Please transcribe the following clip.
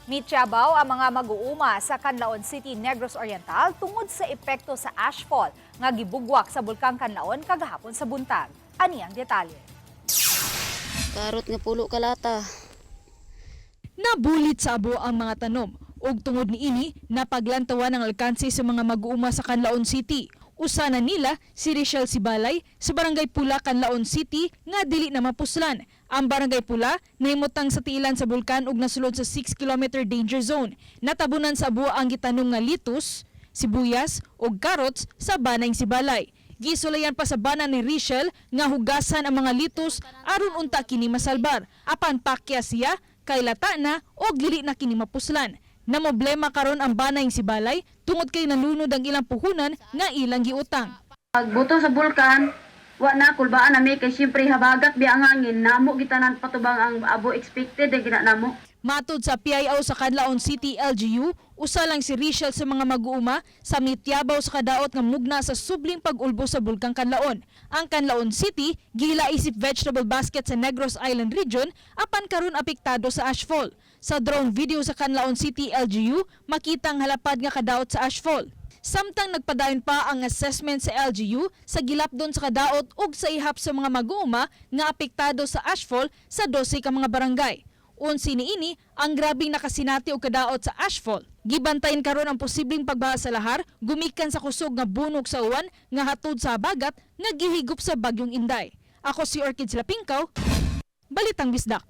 Mityabaw ang mga mag-uuma sa Canlaon City, Negros Oriental tungod sa epekto sa ashfall nga gibugwak sa Bulkang Kanlaon kagahapon sa buntag. Ani ang detalye. Karot nga pulo ka lata. Nabulit sa abo ang mga tanom ug tungod niini napaglantawan ang alkanse sa mga mag-uuma sa Canlaon City. Usa na nila si Richelle Sibalay sa Barangay Pula, Canlaon City nga dili na mapuslan. Ang Barangay Pula nahimutang sa tiilan sa bulkan ug nasulod sa 6-kilometer danger zone. Natabunan sa abo ang gitanom nga litus, sibuyas ug carrots sa banay Sibalay. Gisulayan pa sa bana ni Richelle nga hugasan ang mga litus aron unta kini masalbar. Apan pakya siya kay lata na o dili na kini mapuslan. Namroblema karon ang banay Sibalay tungod kay nalunod ang ilang puhunan nga ilang giutang. Pagbuto sa bulkan, wa na kulbaan nami kay siyempre habagat biya ang hangin namo gitanan patubang ang abo, expected ang gina namo. Matod sa PIO sa Canlaon City LGU, usa lang si Richelle sa mga mag-uuma sa mityabaw sa kadaot nga mugna sa subling pag-ulbo sa Bulkang Kanlaon. Ang Canlaon City gila isip vegetable basket sa Negros Island Region apan karon apektado sa ashfall. Sa drone video sa Canlaon City LGU, makita ang halapad nga kadaot sa ashfall. Samtang nagpadayon pa ang assessment sa LGU sa gilapdon sa kadaot ug sa ihap sa mga mag-uuma nga apektado sa ashfall sa 12 ka mga barangay. 11 niini ang grabing nakasinati og kadaot sa ashfall. Gibantayan karon ang posibleng pagbaha sa lahar gumikan sa kusog nga bunog sa uwan nga hatod sa habagat nga gihigop sa bagyong Inday. Ako si Orchids Lapingkaw, Balitang Bisdak.